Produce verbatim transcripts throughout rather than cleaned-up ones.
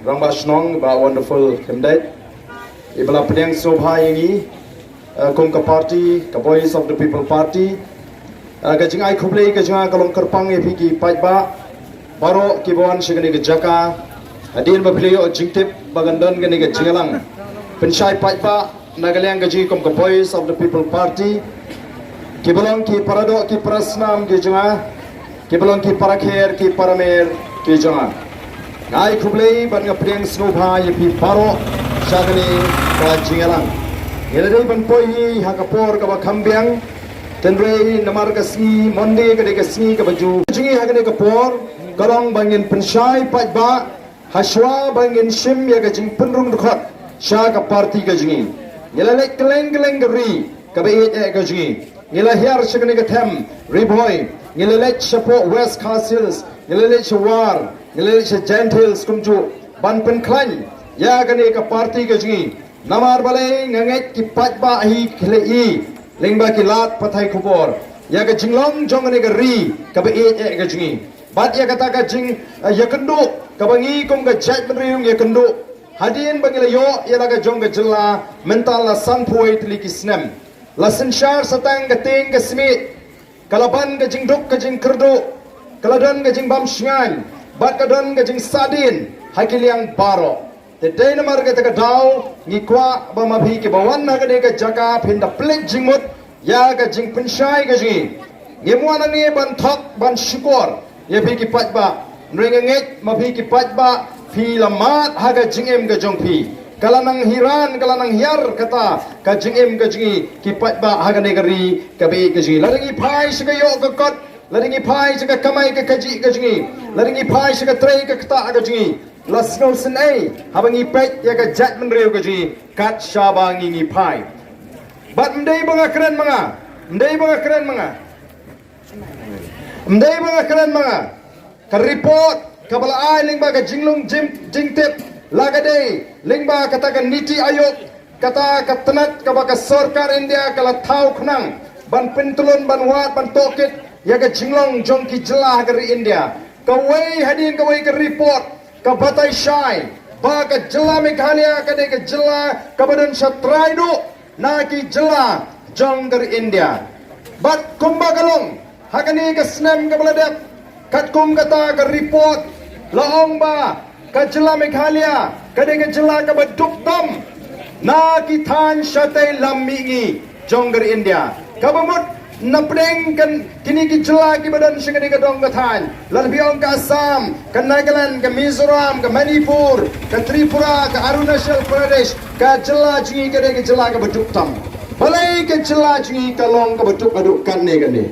Rangbah Shnong, Bah Wonderful Khymdeit, i ba la pdiang sngewbha ïa ngi, eh, kum ka party, ka Voice of the People Party. Eh, ka jingai khublei ka jong nga ka long kyrpang ïa phi ki paidbah baroh ki ba wan sha kane ka jaka. Hadien ba phi la ïoh jingtip ba kan don kane ka jingïalang pynshai paidbah na ka liang ka jong ngi kum ka Voice of the People Party, ki ba long ki paradoh ki parasnam ki jong nga, ki ba long ki parakher ki paramer ki jong nga. Nga ai khublei bad nga pdiang sngewbha ïa phi baroh sha kane ka jingïalang. Ngi la dei ban poi hi ha ka por kaba kham biang, hynrei namar ka sngi Monday ka dei ka sngi kaba ju jong ngi ha kane ka por, ka long ba ngin pynshai paidbah ha shuwa ba ngin shim ïa ka jingpynrung dkhot sha ka party ka jong ngi. Ngi la leit kylleng kylleng ka ri kaba ïeit eh ka jong ngi. Ngi la hiar sha kane ka them Ri Bhoi, ngi la leit shapoh West Khasi Hills, ngi la leit sha War, ngi la leit sha Jaintia Hills kumjuh ban pynkhlaiñ ïa kane ka party ka jong ngi. Namar balei? Nga ngeit ki paidbah hi ki la i lyngba ki lad pathai khubor ïa ka jinglong jong kane ka ri kaba ïeit eh ka jong ngi. Bad ïa kata ka jing, eh, ïakynduh kaba ngi kum ka jaitbynriew ngi ïakynduh hadien ba ngi la ïoh ïa la ka jong ka jylla mynta la sanphew tylli ki snem. La synshar sa tang ka tieng ka smiej, ka la ban ka jingduk ka jingkyrduh, ka la don ka jingbam shngaiñ bad ka don ka jingsahdien ha ki liang baroh. Te dei namar kata ka daw ngi kwah ba ma phi ki ba wan ha kane ka jaka phin da pynleit jingmut ïa ka jingpynshai ka jong ngi. Ngim wan hangne ban thok ban shukor ïa phi ki paidbah, hynrei nga ngeit ma phi ki paidbah phi la mad ha ka jingim ka jong phi. Ka la nang hiar, ka la nang hiar kata ka jingim ka jong ngi ki paidbah ha kane ka ri kaba ïeit ka jong ngi. Lada ngi phai sha ka ïoh ka kot, lada ngi phai sha ka kamai ka kajih ka jong ngi, lada ngi phai sha ka trei ka ktah ka jong ngi, la sngewsynei haba ngi peit ïa ka jaitbynriew ka jong ngi kat shaba ngi ngi phai. Bad ym dei ba nga kren ma nga, ym dei ba nga kren ma nga, ym dei ba nga kren ma nga. Ka report kaba la ai lyngba ka jinglong jing, jingtip la ka dei lyngba kata ka NITI Aayog, kata ka tnat kaba ka sorkar India ka la thaw khnang ban pyntylun, ban wad, ban tohkit ïa ka jinglong jong ki jylla ha ka ri India. Kawei hadien kawei ka report ka batai shai ba ka jylla Meghalaya ka dei ka jylla kaba don sha trai duh na ki jylla jong ka ri India. Bad kumba ka long ha kane ka snem kaba la dep, katkum kata ka report la ong ba ka jylla Meghalaya ka dei ka jylla kaba duk tam na ki thaiñ shatei lam mihngi jong ka ri India. Kaba mut na pdeng kan kine ki jylla kiba don sha kane ka dong ka thaiñ, lada phi ong ka Assam, ka Nagaland, ka Mizoram, ka Manipur, ka Tripura, ka Arunachal Pradesh, ka jylla jong ngi ka dei ka jylla kaba duk tam. Balei ka jylla jong ngi ka long kaba duk haduh katne kane?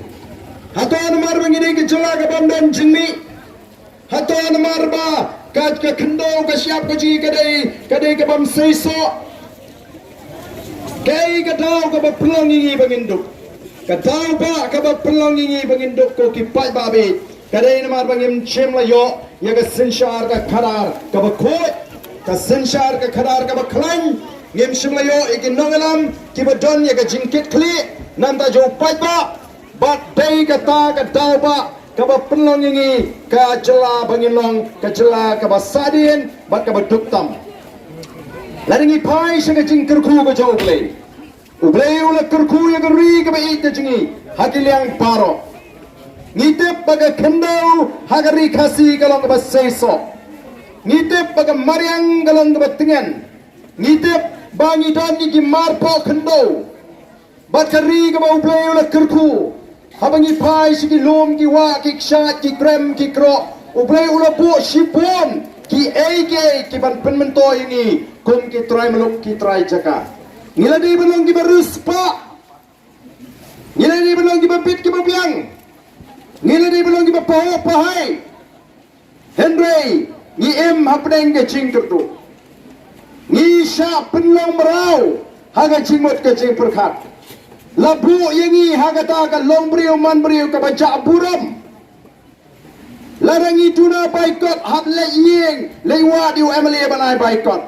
Hato namar ba ngi dei ka jylla kabym don jingmih? Hato namar ba ka, ka khyndew ka shyiap ka jong ngi ka dei, ka dei kabym seisoh? Kaei ka daw kaba pynlong ïa ngi ba ngin duk? Ka daw ba kaba pynlong ïa ngi ba ngin duk, ko ki paidbah bad ka dei namar ba ngim shym la ïoh ïa ka synshar ka khadar kaba khuid, ka synshar ka khadar kaba khlaiñ. Ngim shym la ïoh ïa ki nongïalam kiba don ïa ka jingkitkhlieh na ka bynta jong u paidbah. Bad dei kata ka daw ba kaba pynlong ïa ngi ka jylla ba ngin long ka jylla kaba sahdien bad kaba duk tam. Lada ngi phai sha ka jingkyrkhu ka jong U Blei, U Blei u la kyrkhu ïa ka ri kaba ïeit ka jong ngi ha ki liang baroh. Ngi tip ba ka khyndew ha ka ri Khasi ka long kaba seisoh. Ngi tip ba ka mariang ka long kaba tngen. Ngi tip ba ngi don ïa ki marpoh khyndew. Bad ka ri kaba U Blei u la kyrkhu, haba ngi phai sha ki lum, ki wah, ki kshaid, ki krem, ki kroh, U Blei u la buh shibun kiei kiei ki ban pynmyntoi ïa ngi kum ki trai muluk, ki trai jaka. Ngi la dei ban long kiba riewspah. Ngi la dei ban long kiba bit kiba biang. Ngi la dei ban long kiba pahuh pahai. Hynrei ngi im hapdeng ka jingkyrduh. Ngi shah pynlong mraw ha ka jingmut ka jingpyrkhat. La buh ïa ngi ha kata ka longbriew manbriew kaba jah burom. Lada ngi duna bai kot, hap leit ïing leit wad ïa u M L A ban ai bai kot.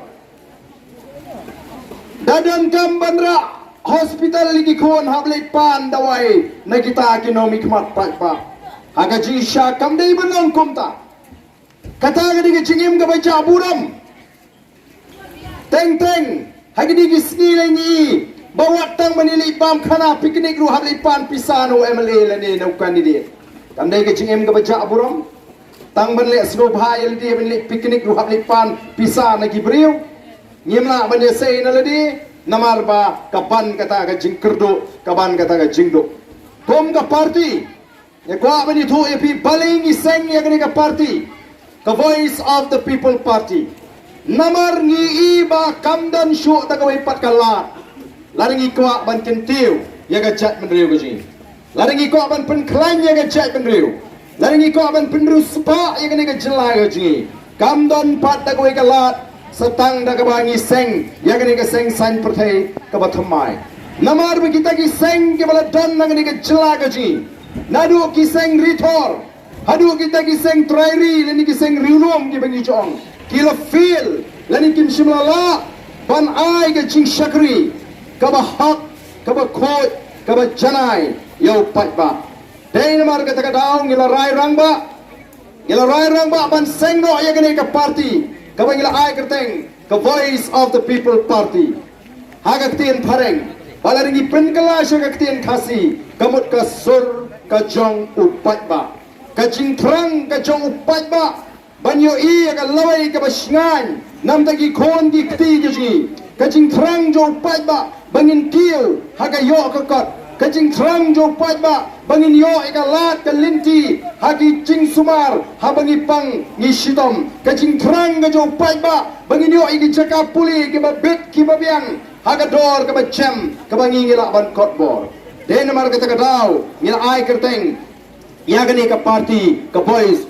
Da donkam ban rah hospital ïa ki khun, hap leit pan dawai na kita ki nongmihkhmat paidbah. Ha ka jingshisha kam dei ban long kumta. Kata ka dei ka jingim kaba jah burom. Teng teng ha kine ki sngi lei ngi ba wat tang ban ïaleh bam khana picnic ruh hap leh pan pisa na u M L A lane na u candidate. Kam dei ka jingim kaba jah burom. Tang ban leh sngewbha ïa lade ban leh picnic ruh hap leh pan pisa na ki briew. Ngim lah ban ïasei na lade namar ba ka ban kata ka jingkyrduh, ka ban kata ka jingduk. Kum ka party, nga kwah ban ïathuh ïa phi balei ngi seng ïa kane ka party, ka Voice of the People Party. Namar ngi i ba kam don shuh da kawei pat ka lad. Lada ngi kwah ban kyntiew ïa ka jaitbynriew ka jong ngi, lada ngi kwah ban pynkhlaiñ ïa ka jaitbynriew, lada ngi kwah ban pynriewspah ïa kane ka jylla ka jong ngi, kam don pat da kawei ka lad sa tang da kaba ngi seng ïa kane ka seng saiñ pyrthei kaba thymmai. Namar ba kita ki seng kiba la don na kane ka jylla ka jong ngi, naduh ki seng rithor haduh kita ki seng trai ri lane ki seng riewlum kiba ngi ju ong, ki la fail lane kim shym la lah ban ai ka jingshakri kaba hok, kaba khuid, kaba janai ïa u paidbah. Dei namar kata ka daw ngi la rai rangbah, ngi la rai rangbah ban seng noh ïa kane ka party kaba ngi la ai kyrteng ka Voice of the People Party ha ka ktien phareng, ba lada ngi pynkylla sha ka ktien Khasi, ka mut ka sur ka jong u paidbah, ka jingthrang ka jong u paidbah ban ïohi ïa ka lawei kaba shngaiñ namar ki khun ki kti ki jong ngi, ka jingthrang jong u paidbah ba ngin kiew ha ka ïoh ka kot, ka jingthrang jong u paidbah ba ngin ïoh ïa ka lad ka lynti ha ki jingsumar haba ngi pang ngi shitom, ka jingthrang ka jong u paidbah ba ngin ïoh ïa ki jaka pule kiba bit kiba biang ha ka dor kaba jem kaba ngi ngi lah ban kot bor. Dei namar kata ka daw ngi la ai kyrteng ïa kane ka party ka Voice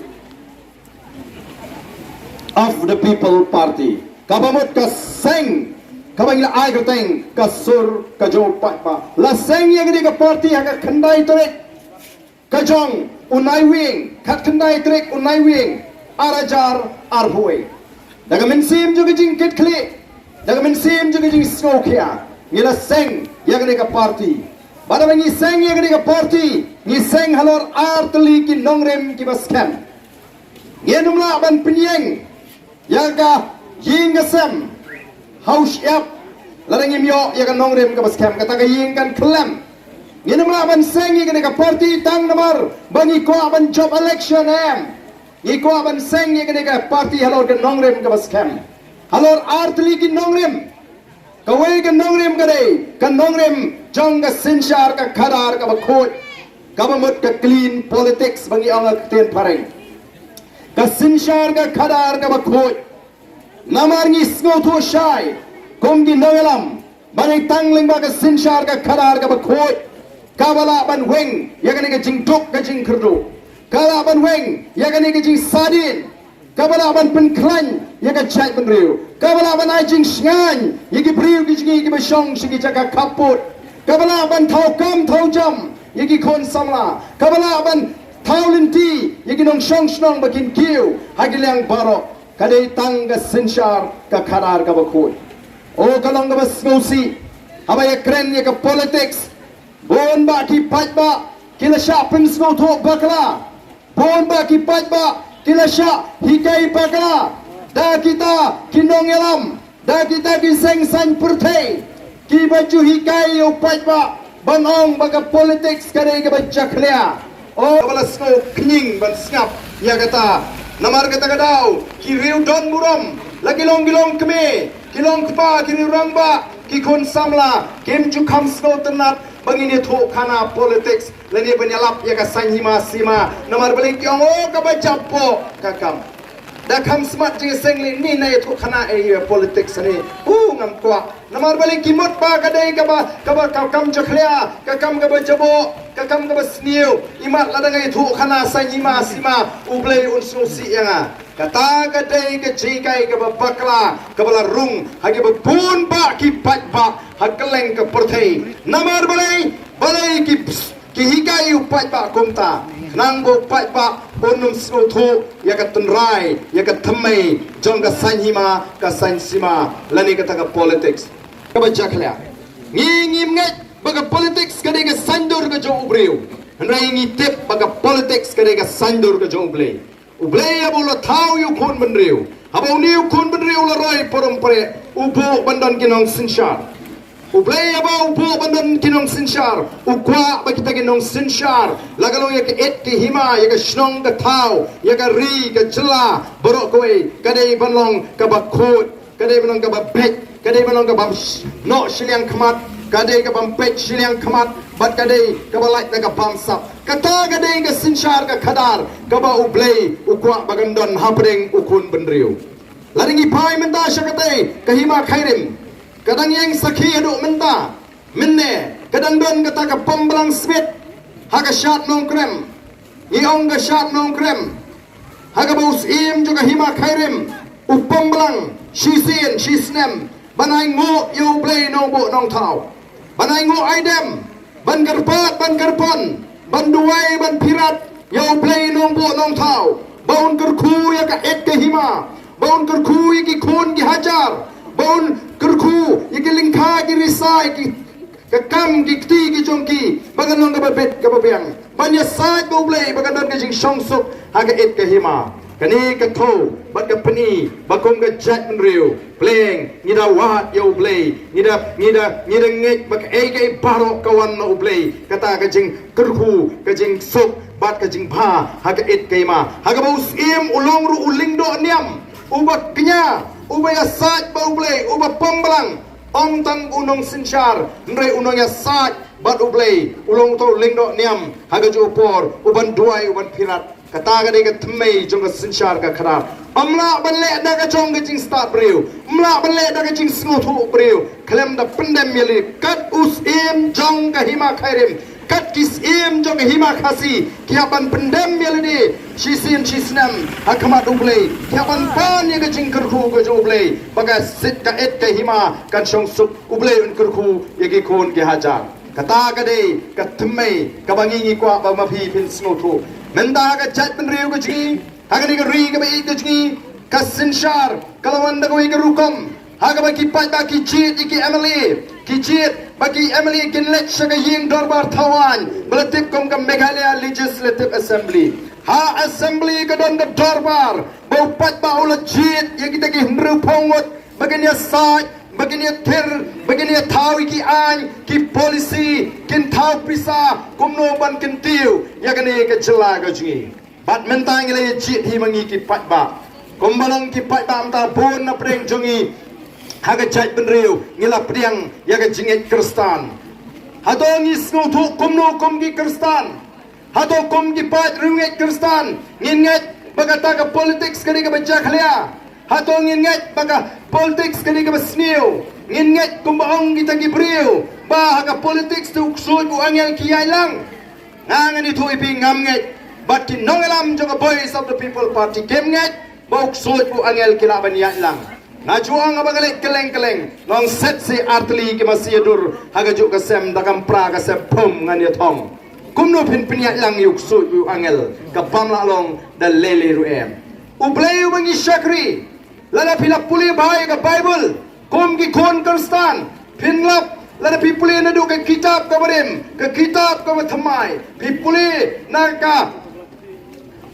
of the People Party, kaba mut ka seng kaba ngi la ai kyrteng ka sur ka jong u paidbah. La seng ïa kane ka party ha ka khyndai tarik ka jong u Naiwieng, khatkhyndai tarik u Naiwieng, ar hajar arphew wei. Da ka mynsiem jong ka jingkitkhlieh, da ka mynsiem jong ka jingsngewkhia, ngi la seng ïa kane ka party. Bad haba ngi seng ïa kane ka party, ngi seng halor ar tylli ki nongrim kiba skhem. Ngin ym lah ban pynïeng ïa ka ïing ka sem ha u shyiap lada ngim ïoh ïa ka nongrim kaba skhem, kata ka ïing kan khlem. Ngin ym lah ban seng ïa kane ka party tang namar ba ngi kwah ban jop election, em. Ngi kwah ban seng ïa kane ka party halor ka nongrim kaba skhem, halor ar tylli ki nongrim. Kawei ka nongrim ka dei ka nongrim jong ka synshar ka khadar kaba khuid, kaba mut ka clean politics ba ngi ong ha ka ktien phareng. Ka synshar ka khadar kaba khuid. Namar ngi sngewthuh shai kum ki nongïalam ba dei tang lyngba ka synshar ka khadar kaba khuid kaba lah ban weng ïa kane ka jingduk ka jingkyrduh, ka lah ban weng ïa kane ka jingsadien, kaba lah ban pynkhlaiñ ïa ka jaitbynriew, kaba lah ban ai jingshngaiñ ïa ki briew ki jong ngi kiba shong sha ki jaka khappud, kaba lah ban thaw kam thaw jam ïa ki khun samla, kaba lah ban thaw lynti ïa ki nongshong shnong ba kin kiew ha ki liang baroh. Ka dei tang ka synshar ka khadar kaba khuid. O, ka long kaba sngewsih haba ïakren ïa ka politics, bun bah ki paidbah ki la shah pynsngewthuh bakla, bun bah ki paidbah ki la shah hikai bakla da kita ki nongïalam, da kita ki seng saiñ pyrthei kiba ju hikai ïa u paidbah ban ong ba ka politics ka dei kaba jakhlia. O, kaba la sngew khñiang ban sngap ïa kata. Namar kata ka daw ki riew don burom, la ki long ki long kmie, ki long kpa, ki riew rangbah, ki khun samla, kim ju kham sngewtynnat ba ngin ïathuh khana politics lane ban ïalap ïa ka saiñ hima sima. Namar balei? Ki ong, o, kaba jaboh ka kam. Da kham smat jingseng lei ne na ïathuh khana ïa politics ne. U, ngam kwah. Namar balei? Ki mut ba ka dei kaba, kaba, ka kam jakhlia, ka kam kaba jaboh, ka kam kaba sniew. Imat lada nga ïathuh khana saiñ hima sima, U Blei un sngewsih ïa nga. Kata ka dei ka jinghikai kaba bakla kaba la rung ha kiba bun bah ki paidbah ha kylleng ka pyrthei. Namar balei? Balei ki ki hikai ïa u paidbah kumta? Khnang ba u paidbah un ym sngewthuh ïa ka tynrai, ïa ka thymmei jong ka saiñ hima, ka saiñ sima lane kata ka politics kaba jakhlia. Ngi ngim ngeit ba ka politics ka dei ka saiñdur ka jong u briew, hynrei ngi tip ba ka politics ka dei ka saiñdur ka jong U Blei. U Blei haba u la thaw ïa u khun bynriew, haba une u khun bynriew u la roi parom pyrshah, u buh ban don ki nongsynshar. U Blei haba u buh ban don ki nongsynshar, u kwah ba kita ki nongsynshar, la ka long ïa ka ïit ka hima, ïa ka shnong ka thaw, ïa ka ri ka jylla baroh kawei, ka dei ban long kaba khuid, ka dei ban long kaba beit, ka dei ban long kaba sh-, noh shiliang khmat, ka dei kaba peit shiliang khmat, bad ka dei kaba lait na ka bamsap. Kata ka dei ka synshar ka khadar kaba U Blei u kwah ba kan don hapdeng u khun bynriew. Lada ngi phai mynta sha katei ka hima Khairim, ka dang ïeng sakhi haduh mynta. Mynne ka dang don kata ka pom blang sbit ha ka shad Nongkrem. Ngi ong ka shad Nongkrem, ha kaba u syiem jong ka hima Khairim u pom blang shisien shisnem ban ainguh ïa U Blei Nongbuh Nongthaw, ban ainguh aidem, ban kyrpad ban kyrpon, ban duwai ban phirat ïa U Blei Nongbuh Nongthaw ba un kyrkhu ïa ka ïit ka hima, ba un kyrkhu ïa ki khun ki hajar, ba un kyrkhu ïa ki lyngkha ki risai, ki ka kam ki kti ki jong ki, ba kan long kaba beit kaba biang, ban ïasaid bad U Blei ba kan don ka jingshongsuk ha ka ïit ka hima. Kane ka thew bad ka pyni ba kum ka jaitbynriew pleng ngi da wad ïa U Blei, ngi da, ngi da, ngi da ngeit ba kaei kaei baroh ka wan na U Blei, kata ka jingkyrkhu, ka jingsuk bad ka jingbha ha ka ïit ka hima, ha kaba u syiem u long ruh u lyngdoh niam, uba kñia, uba ïasaid bad U Blei, uba pom blang. Ym tang u nongsynshar, hynrei u nongïasaid bad U Blei, u long uta u lyngdoh niam ha kajuh ka por, u ban duwai, u ban phirat. Kata ka dei ka thymmei jong ka synshar ka khadar. Ym lah ban leh da ka jong ka jingstad briew, ym lah ban leh da ka jingsngewthuh briew, khlem da pyndem ïa lade. Kat u syiem jong ka hima Khairim, kat ki syiem jong ka hima Khasi, ki hap ban pyndem ïa lade shisien shisnem ha khmat U Blei, ki hap ban pan ïa ka jingkyrkhu ka jong U Blei ba ka sit ka ïit ka hima kan shongsuk, U Blei un kyrkhu ïa ki khun ki hajar. Kata ka dei ka thymmei kaba ngi ngi kwah ba ma phi phin sngewthuh. Mynta ha ka jaitbynriew ka jong ngi, ha kane ka ri kaba ïeit ka jong ngi, ka synshar ka la wan da kawei ka rukom, ha kaba ki paidbah ki jied ïa ki M L A, ki jied ba ki M L A kin leit sha ka ïing dorbar thawaiñ ba la tip kum ka Meghalaya Legislative Assembly. Ha Assembly ka don ka dorbar ba u paidbah u la jied ïa kita ki hynriewphew ngut ba kin ïasaid, ba kin ïathir, ba kin ïathaw ïa ki aiñ, ki policy, kin thaw pisa kumno ban kyntiew ïa kane ka jylla ka jong ngi. Bad mynta ngi la ïajied hi ma ngi ki paidbah, kumba long ki paidbah mynta bun na pdeng jong ngi ha ka jaitbynriew, ngi la pdiang ïa ka jingngeit Khristan. Hato ngi sngewthuh kumno kum ki Khristan? Hato kum ki paid riewngeit Khristan ngin ngeit ba kata ka politics ka dei kaba jakhlia? Hato ngin ngeit ba ka politics ka dei kaba sniew? Ngin ngeit kumba ong kita ki briew ba ha ka politics te u ksuid u angel ki ïaid lang? Nga ngan ïathuh ïa phi, ngam ngeit, bad ki nongïalam jong ka Voice of the People Party kim ngeit ba u ksuid u angel ki lah ban ïaid lang. Nga ju ong haba nga leit kylleng kylleng, nga ong set shi artylli ki masi ïa dur ha kajuh ka sem, da kam pra ka sem phum ngan ïa thong. Kumno phin pynïaid lang ïa u ksuid u angel? Ka bym lah long da lei lei ruh em. U Blei uba ngi shakri, lada phi la pule bha ïa ka Baibl kum ki khun Khristan, phin lap, lada phi pule naduh ka kitab ka barim, ka kitab ka bathymmai, phi pule na ka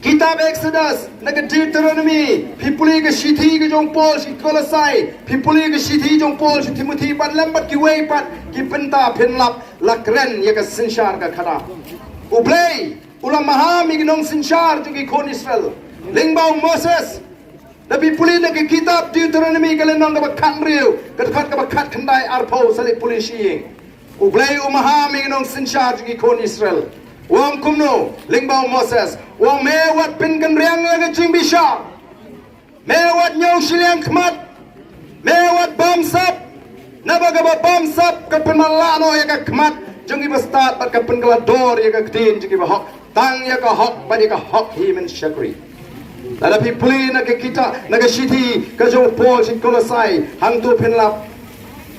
kitab Exodus, na ka Deuteronomy, phi pule ka shithi ka jong Paul sha ki Kolosai, phi pule ka shithi jong Paul sha Timothy, bad lem bad kiwei pat ki bynta, phin lap la kren ïa ka synshar ka khadar. U Blei u la maham ïa ki nongsynshar jong ki khun Israel. Lyngba u Moses, da phi pule na ka kitab Deuteronomy ka lynnong kaba khathynriew, ka dkhot kaba khatkhyndai, arphew, sa leit pule sha ïing. U Blei u maham ïa ki nongsynshar jong ki khun Israel. U ong kumno lyngba u Moses? U ong, me wat pynkynriang ïa ka jingbishar. Me wat ñiew shiliang khmat. Me wat bamsap. Naba kaba bamsap ka pynmala noh ïa ka khmat jong ki bastad bad ka pynkylla dor ïa ka ktien jong ki bahok. Tang ïa ka hok bad ïa ka hok hi, men shakri. Lada phi pule na ka kitab, na ka shithi ka jong u Paul sha ki Kolosai, hangto phin lap.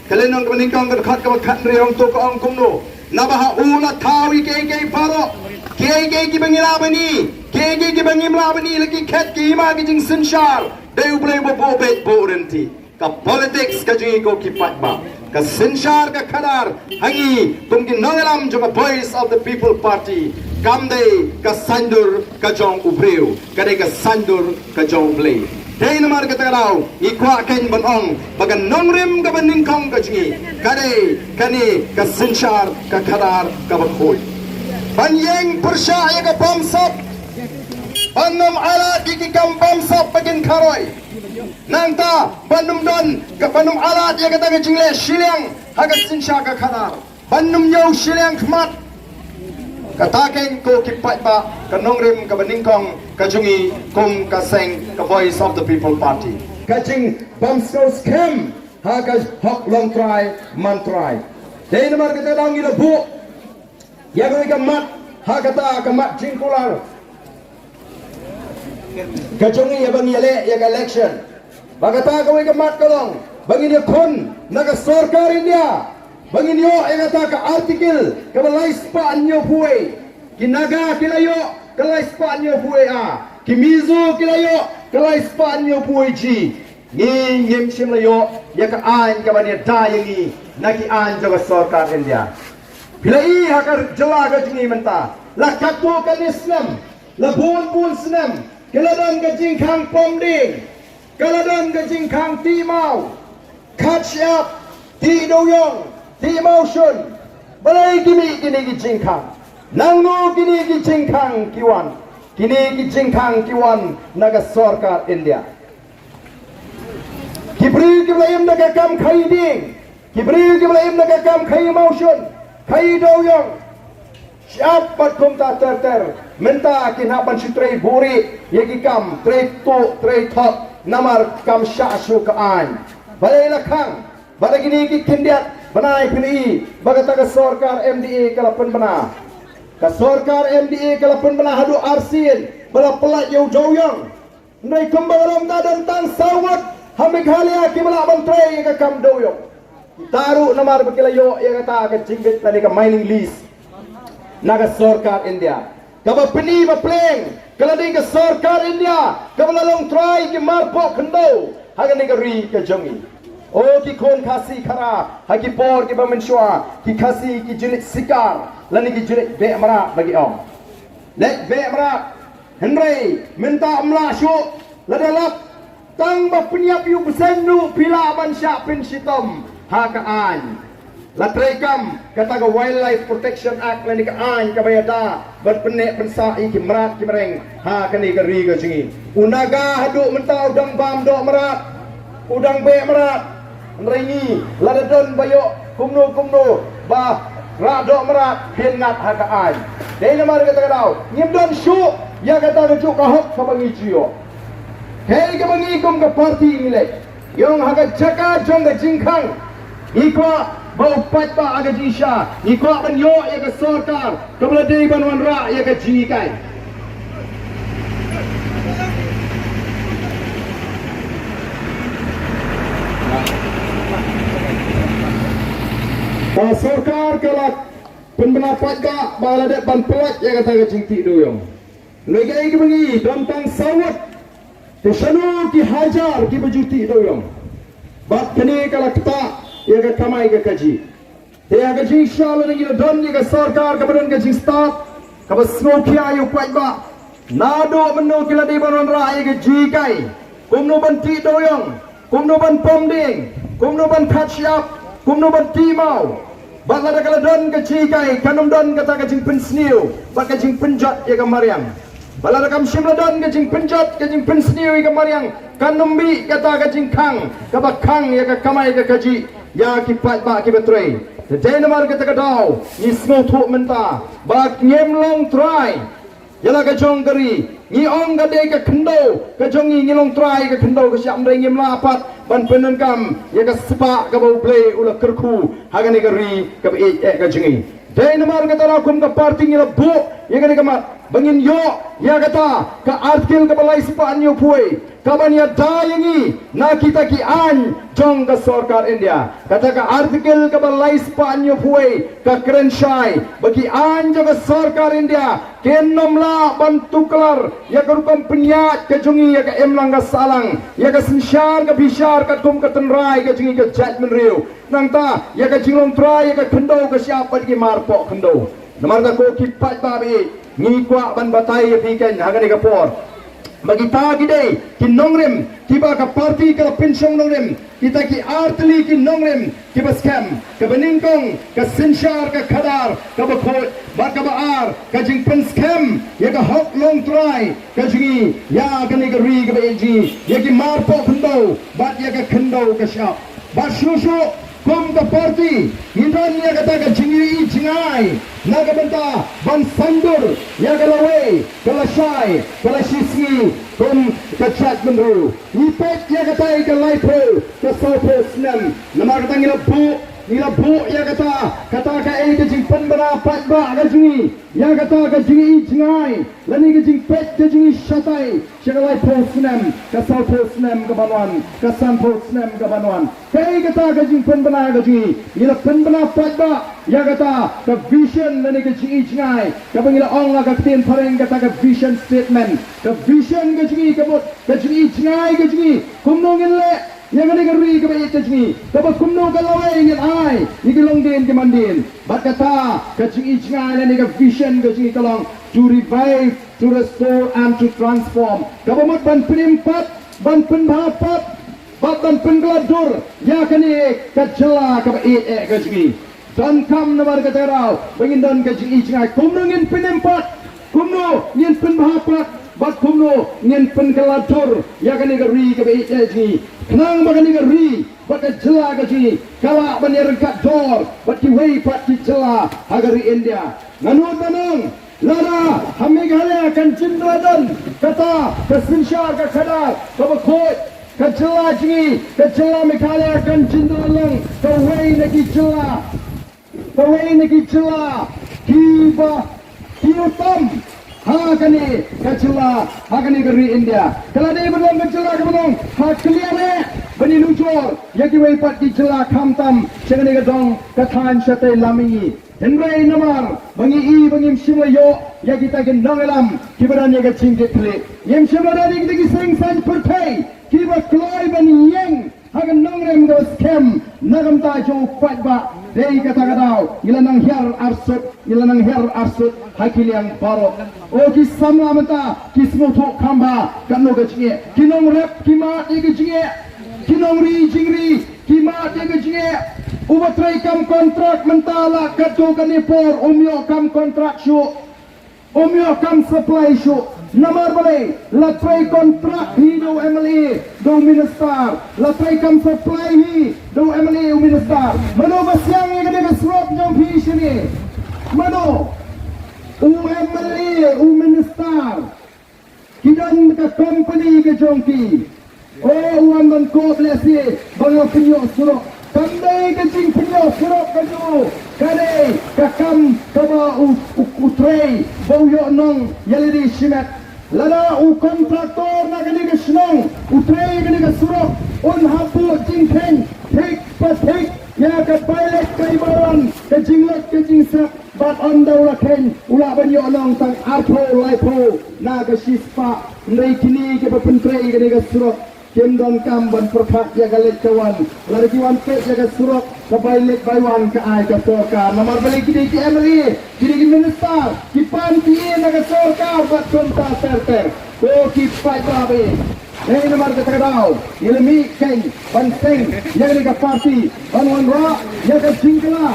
Ka lynnong kaba nyngkong, ka dkhot kaba khathynriew, hangto ka ong kumno? Naba ha u la thaw ïa kiei kiei baroh. Kiei kiei kiba ngi lah ban ïohi, kiei kiei kiba ngim lah ban ïohi, la ki khet ki hima ki jingsynshar, dei U Blei uba buh beit buh rynti. Ka politics ka jong ngi ko ki paidbah, ka synshar ka khadar ha ngi kum ki nongïalam jong ka Voice of the People Party, Kam dei ka saiñdur ka jong u briew, ka dei ka saiñdur ka jong u Blei. Dei namar kata ka daw ngi kwah kein ban ong ba ka nongrim kaba nyngkong ka jong ngi ka dei kane ka synshar ka khadar kaba khuid. Ban ïeng pyrshah ïa ka bamsap, ban ym ailad ïa ki kam bamsap ba kin kharoi. Nangta ban ym don ka, ban ym ailad ïa kata ka jingleh shiliang ha ka synshar ka khadar. Ban ym ñiew shiliang khmat. Kata kein ko ki paidbah, ka nongrim kaba nyngkong ka jong ngi kum ka seng ka Voice of the People Party. Ka jingbamsap skhem ha ka hok longtrai mantrai. Dei namar kata ka daw ngi la buh ïa kawei ka mat ha kata ka mat jingkular ka jong ngi ïa ba ngi ïaleh ïa ka election. Ba kata kawei ka mat ka long ba ngin ïakhun na ka sorkar India ba ngin ïoh ïa kata ka article kaba lai spah hynñiewphew wei. Ki Naga ki la ïoh ka lai spah hynñiewphew wei A, ki Mizo ki la ïoh ka lai spah hynñiewphew wei G. Ngi ngim shym la ïoh ïa ka aiñ kaba ïada ïa ngi na ki aiñ jong ka sorkar India. Phi la i ha ka jylla ka jong ngi mynta, la katto katne snem, la bun bun snem, ki la don ka jingkhang pom dieng, ka la don ka jingkhang tih maw, khat shyiap, tih dewïong, tih mawshun. Balei ki mih kine ki jingkhang? Nangno kine ki jingkhang ki wan? Kine ki jingkhang ki wan na ka sorkar India. Ki briew kiba la im da ka kam khaïi dieng, ki briew kiba la im da ka kam khaïi mawshun, khaïi dewïong, shyiap bad kumta ter ter, mynta ki hap ban shu trei buhrieh ïa ki kam trei tuh trei thok namar kam shah shuh ka aiñ. Balei la khang? Bad kine ki khyndiat bnai phi la i ba kata ka sorkar M D A ka la pynbna. Ka sorkar M D A ka la pynbna haduh arsien ba la pyllait ïa u dewïong. Hynrei kumba ka long, da don tang saw ngut ha Meghalaya kiba lah ban trei ïa ka kam dewïong. Kita ruh namar ba ki la ïoh ïa kata ka jingbit lane ka mining lease na ka sorkar India. Kaba pyni ba pleng ka la dei ka sorkar India kaba la longtrai ki marpoh khyndew ha kane ka ri ka jong ngi. O ki khun Khasi Khara, ha ki por kiba mynshuwa ki Khasi ki ju leit sikar lane ki ju leit beh mrad ba ki ong. Leit beh mrad. Hynrei mynta ym lah shuh, lada lap tang ba pynïap ïa u bseiñ ruh phi lah ban shah pynshitom ha ka aiñ. La treikam kata ka Wildlife Protection Act lane ka aiñ kaba ïada ban pynneh pynsah ïa ki mrad ki mreng ha kane ka ri ka jong ngi. U Naga haduh mynta u dang bam doh mrad, u dang beh mrad. Hynrei ngi lada don ba ïoh kumno kumno ba rah doh mrad, phin ngat ha ka aiñ. Dei namar kata ka daw ngim don shuh ïa kata kajuh ka hok kaba ngi ju ïoh. Kaei kaba ngi kum ka party ngi leh, ngi ong ha ka jaka jong ka jingkhang ngi kwah ba u paidbah ha ka jingshisha, ngi kwah ban ïoh ïa ka sorkar kaba la dei ban wanrah ïa ka jinghikai. Ka sorkar ka la pynbna paidbah ba la dep ban pyllait ïa kata ka jingtih dewïong. Hynrei kaei kaba ngi, don tang saw ngut, te shano ki hajar kiba ju tih dewïong? Bad kane ka la ktah ïa ka kamai ka kajih. Te ha ka jingshisha lada ngi la don ïa ka sorkar kaba don ka jingstad kaba sngewkhia ïa u paidbah, naduh mynno ki la dei ban wanrah ïa ka jinghikai? Kumno ban tih dewïong, kumno ban pom dieng, kumno ban khat shyiap, kumno ban tih maw? Bad lada ka la don ka jinghikai, kan ym don kata ka jingpynsniew bad ka jingpynjot ïa ka mariang. Bad lada kam shym la don ka jingpynjot, ka jingpynsniew ïa ka mariang, kan ym mih kata ka jingkhang kaba khang ïa ka kamai ka kajih ïa ki paidbah kiba trei. Te dei namar kata ka daw ngi sngewthuh mynta ba ngim longtrai ïa la ka jong ka ri. Ngi ong ka dei ka khyndew ka jong ngi, ngi longtrai ïa ka khyndew ka shyiap, hynrei ngim lah pat ban pyndonkam ïa ka spah kaba U Blei u la kyrkhu ha kane ka ri kaba ïeit eh ka jong ngi. Dei namar kata la kum ka party ngi la buh ïa kane ka mat ba ngin ïoh ïa kata ka article kaba lai spah hynñiewphew wei kaban ïada ïa ngi na kita ki aiñ jong ka sorkar India. Kata ka article kaba lai spah hynñiewphew wei ka kren shai ba ki aiñ jong ka sorkar India kin ym lah ban tuklar ïa ka rukom pynïaid ka jong ngi ïa ka imlang ka sahlang, ïa ka synshar ka bishar katkum ka tynrai ka jong ngi ka jaitbynriew. Nangta ïa ka jinglongtrai ïa ka khyndew ka shyiap bad ki marpoh khyndew. Namar kata ko ki paidbah ba ïeit, ngi kwah ban batai ïa phi kein ha kane ka por ba kita ki dei ki nongrim kiba ka party ka la pynshong nongrim, kita ki artylli ki nongrim kiba skhem, kaba nyngkong ka synshar ka khadar kaba khuid, bad kaba ar ka jingpynskhem ïa ka hok longtrai ka jong ngi ïa kane ka ri kaba ïeit jong ngi, ïa ki marpoh khyndew bad ïa ka khyndew ka shyiap. Bad shuh shuh kum ka party ngi don ïa kata ka jingïohi jngai na ka bynta ban sngewdur ïa ka lawei ka lashai ka lashisngi kum ka jaitbynriew. Ngi peit ïa kata ïa ka laiphew ka sawphew snem. Namar kata ngi la buh, ngi la buh ïa kata, kata kaei ka jingpynbna paidbah ka jong ngi ïa kata ka jingïohi jngai lane ka jingpeit ka jong ngi shatai sha ka laiphew snem, ka sawphew snem ka ban wan, ka sanphew snem ka ban wan. Kaei kata ka jingpynbna ka jong ngi? Ngi la pynbna paidbah ïa kata ka vision lane ka jingïohi jngai kaba ngi la ong ha ka ktien phareng kata ka vision statement. Ka vision ka jong ngi ka mut ka jingïohi jngai ka jong ngi kumno ngin leh ïa kane ka ri kaba ïeit ka jong ngi, kaba kumno ka lawei ngin ai ïa ki longdien ki mandien. Bad kata ka jingïohi jngai lane ka vision ka jong ngi ka long to revive, to restore and to transform. Kaba mut ban pynim pat, ban pynbha pat bad ban pynkylla dur ïa kane ka jylla kaba ïeit eh ka jong ngi. Donkam namar kata ka daw ba ngin don ka jingïohi jngai kumno ngin pynim pat, kumno ngin pynbha pat bad kumno ngin pynkylla dur ïa kane ka ri kaba ïeit eh jong ngi. Khnang ba kane ka ri bad ka jylla ka jong ngi ka lah ban ïaryngkat dor bad kiwei pat ki jylla ha ka ri India. Nga nud ban ong, lada ha Meghalaya kan jin la don kata ka synshar ka khadar kaba khuid, ka jylla jong ngi, ka jylla Meghalaya kan jin la long kawei na ki jylla, kawei na ki jylla kiba ki utom ha kane ka jylla, ha kane ka ri India. Ka la dei ban long ka jylla kaba long ha ka liang eh ban ïanujor ïa kiwei pat ki jylla khamtam sha kane ka dong ka thaiñ shatei lam mihngi. Hynrei namar ba ngi i ba ngim shym la ïoh ïa kita ki nongïalam kiba don ïa ka jingkitkhlieh, ngim shym la don ïa kita ki seng saiñ pyrthei kiba kloi ban ïeng ha ka nongrim kaba skhem na ka bynta jong u paidbah. Dei kata ka daw ngi la nang hiar arsut, ngi la nang hiar arsut ha ki liang baroh. O ki samla mynta ki sngewthuh kham bha katno ka jingeh, ki nongrep ki mad ïa ka jingeh, ki nongri jingri ki mad ïa ka jingeh. Uba trei kam kontrak mynta la katto katne por um ïoh kam kontrak shuh, um ïoh kam supply shuh. Namar balei? La trei kontrak hi da u M L A da u minister, la trei kam supply hi da u M L A u minister. Mano ba siang ïa kane ka surok jong phi shane? Mano? U M L A, u minister. Ki don ka company ka jong ki. O, u wan ban kop lehse ba nga pynïoh surok. Kam dei ka jingpynïoh surok ka jong u, ka dei ka kam kaba u, u, u trei ba u ïoh nong ïa lade shimet. Lada u kontraktor na kane ka shnong u trei kane ka surok, un hap buh jingkheiñ thik pa thik ïa ka bai leit bai wan, ka jingleit ka jingsep. Bad ynda u la kheiñ u lah ban ïoh nong tang arphew laiphew na ka shispah. Hynrei kine kiba pyntrei kane ka surok kim donkam ban pyrkhat ïa ka leit ka wan. Lada ki wan peit ïa ka surok, ka bai leit bai wan ka ai ka sorkar. Namar balei? Ki dei ki M L A, ki dei ki minister, ki pan ki ïa na ka sorkar bad kumta ter ter. Ko ki paidbah, hei, namar kata ka daw ngi la mih kein ban seng ïa kane ka party ban wanrah ïa ka jingkylla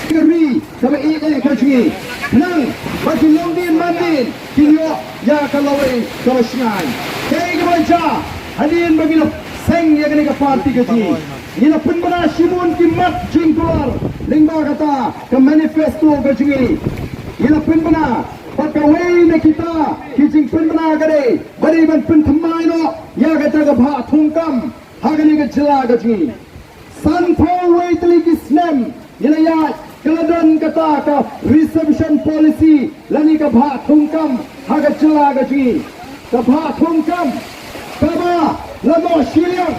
ka ri kaba ïeit eh ka jong ngi, khnang ba ki longdien mandien kin ïoh ïa ka lawei kaba shngaiñ. Kaei kaba jia hadien ba ngi la seng ïa kane ka party ka jong ngi? Ngi la pynbna shibun ki mat jingkular lyngba kata ka manifesto ka jong ngi. Ngi la pynbna, bad kawei na kita ki jingpynbna ka dei ba dei ban pynthymmai noh ïa kata ka bhah thungkam ha kane ka jylla ka jong ngi. Sanphew wei tylli ki snem ngi la ïaid ka la don kata ka reservation policy lane ka bhah thungkam ha ka jylla ka jong ngi. Ka bhah thungkam kaba la noh shiliang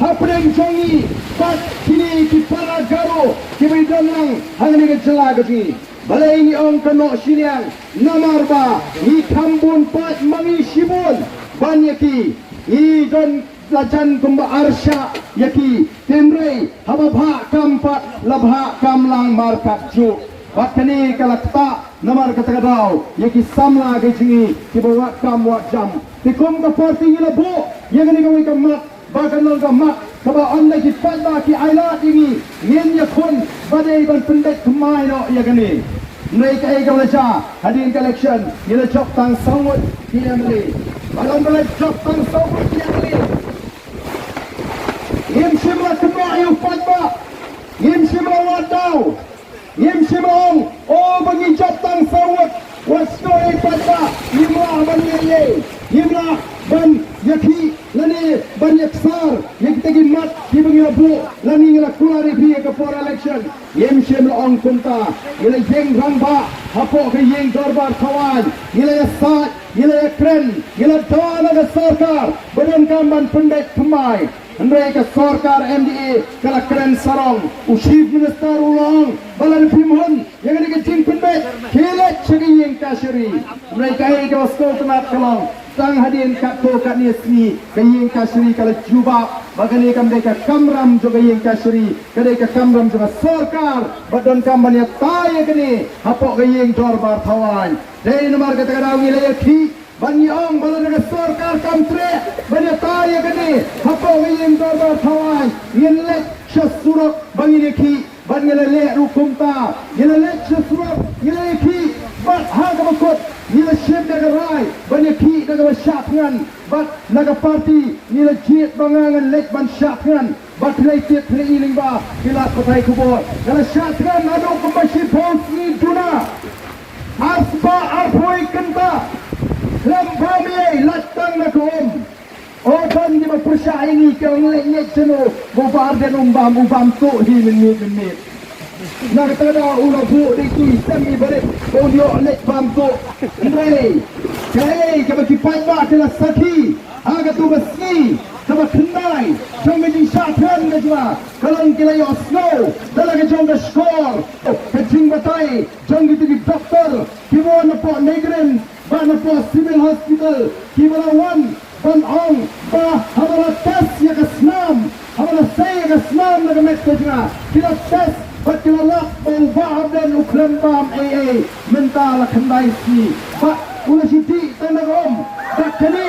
hapdeng jong ngi bad kine ki para Garo kiba don lang ha kane ka jylla ka jong ngi. Balei ngi ong ka noh shiliang? Namar ba ngi kham bun paid ma ngi shibun ban ïa ki. Ngi don La jan kumba arshah ïa ki, hynrei haba bhah kam pat la bhah kam lang markat juh. Bad kane ka la ktah namar kata ka daw ïa ki samla ki jong ngi kiba wad kam wad jam. Te kum ka party ngi la buh ïa kane kawei ka mat ba kan long ka mat kaba ynda ki paidbah ki ailad ïa ngi, ngin ïakhun ba dei ban pynbeit thymmai noh ïa kane. Hynrei kaei kaba la jia hadien ka election, ngi la jop tang saw ngut ki MLA. Ba long ba la jop tang saw ngut ki MLA, ngim shym la kynnoh ïa u paidbah, ngim shym la wad daw, ngim shym la ong, o, ba ngi jop tang saw ngut, wat sngewthuh paidbah, ngim lah ban ïaleh, ngim lah ban ïakhih lane ban ïaksar ïa kita ki mat kiba ngi la buh lane ngi la kular ïa phi ha ka por election. Ngim shym la ong kumta. Ngi la ïeng rangbah hapoh ka ïing dorbar thawaiñ, ngi la ïasaid, ngi la ïakren, ngi la don ha ka sorkar ba donkam ban pynbeit thymmai. Hynrei ka sorkar MDA ka la kren sarong. U Chief Minister u la ong ba lada phim hun ïa kane ka jingpynbeit, khie leit sha ka ïing kashari. Hynrei kaei kaba sngewtynnat ka long, tang hadien katto katne sngi ka ïing kashari ka la jubab ba kane kam dei ka kamram jong ka ïing kashari, ka dei ka kamram jong ka sorkar ba donkam ban ïatai ïa kane hapoh ka ïing dorbar thawaiñ. Dei namar kata ka daw ngi la ïakhih ban ïa ong ba lada ka sorkar kam treh ban ïatai ïa kane hapoh ka ïing dorbar thawaiñ, ngin leit sha surok ba ngin ïakhih. Bad ngi la leh ruh kumta, ngi la leit sha surok, ngi la ïakhih, bad ha kaba kut ngi la shim da ka rai ban ïakhih da kaba shah thngan. Bad na ka party ngi la jied ba nga ngan leit ban shah thngan. Bad phi la tip, phi la i lyngba ki lad pathai khubor, nga la shah thngan haduh kumba shiphew sngi duna. Ar spah arphew kynta. Khlem bam ei, lait tang na ka um. O, don kiba pyrshah ïa ngi, ki ong leit ngeit shano ba u Bah Ardent um bam, u bam tuh hi mynmiet mynmiet. Na kata ka daw u la buh da itu i sem i barit ba un ïoh leit bam tuh. Hynrei kaei kaba ki paidbah ki la sakhi ha katu ka sngi kaba khyndai jong ka jingshah thngan ka jong nga, ka long ki la ïohsngew da la ka jong ka shkor ka jingbatai jong kitu ki doktor kiba wan napoh Negrin bad napoh Civil Hospital, kiba la wan ban ong ba haba la test ïa ka snam, haba la sei ïa ka snam na ka met ka jong nga, ki la test bad ki la lap ba u Bah Ardent u khlem bam ei ei mynta la khyndai sngi. Bad u la shu dih tang na ka um. Bad kane,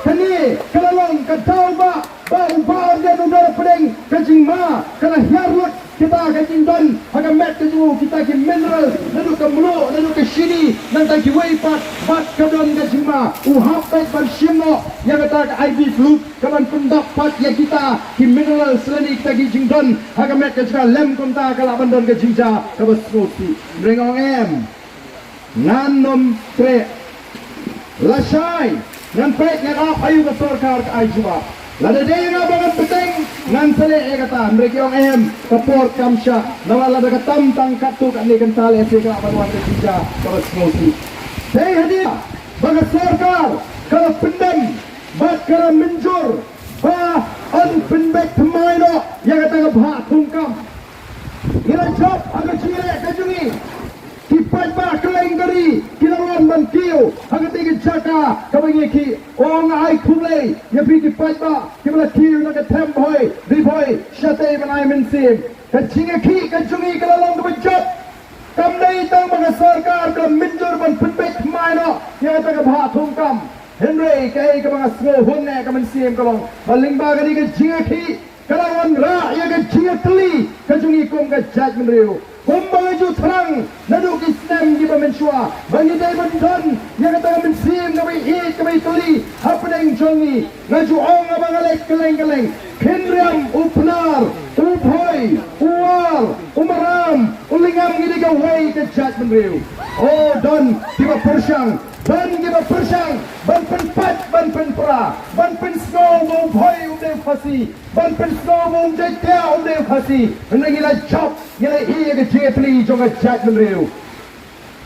kane ka la long ka daw ba, ba u Bah Ardent u don hapdeng ka jingma, ka la hiar lut kita ka jingdon ha ka met ka jong u, kita ki mineral, naduh ka mluh, naduh ka shini, nangta kiwei pat, bad ka don ka jingma. U hap beit ban shim noh ïa kata ka I V fluid ka ban pyndap pat ïa kita ki mineral lane kita ki jingdon ha ka met ka jong nga, lym kumta ka lah ban don ka jingjia kaba sngewsih. Hynrei nga ong em, ngan nym treh. Lashai ngan peit, ngan ap aïu ka sorkar ka ai jubab. Lada dei nga ba ngan bteng, ngan sa leh ïa kata. Hynrei ki ong em, ka por kam shah. Namar lada ka tam tang katto katne kynta lehse ka lah ban wan ka jingjia kaba sngewsih. Dei hadien ba ka sorkar ka la pyndem bad ka la mynjur ba yn pynbeit thymmai noh ïa kata ka bhah thungkam. Ngi la jop ha ka jingïaleh ka jong ngi. Ki paidbah kylleng ka ri ki la wan ban kiew ha katei ka jaka kaba ngi ïakhih. Nga ai khublei ïa phi ki paidbah kiba la kiew na ka Them Bhoi, Ri Bhoi, shatei ban ai mynsiem. Ka jingïakhih ka jong ngi ka la long kaba jop. Kam dei tang ba ka sorkar ka la mynjur ban pynbeit thymmai noh ïa kata ka bhah thungkam. Hynrei kaei kaba nga sngew hun eh ka mynsiem ka long ba lyngba kane ka jingïakhih ka la wanrah ïa ka jingïatylli ka jong ngi kum ka jaitbynriew. Kumba nga ju thrang naduh ki snem kiba mynshuwa ba ngi dei ban don ïa kata ka mynsiem kaba ïeit kaba ïatylli hapdeng jong ngi. Nga ju ong, haba nga leit kylleng kylleng, Khynriam, u Pnar, u Bhoi, u War, u Maram, u Lyngngam, ngi dei kawei ka jaitbynriew. O, don kiba pyrshang, don kiba pyrshang ban pynpait, ban pynpra, ban pynsngew ba u Bhoi um dei u Khasi, ban pynsngew ba u Jaiñtia um dei u Khasi. Hynrei ngi la jop, ngi la ïeh ïa ka jingïatylli jong ka jaitbynriew.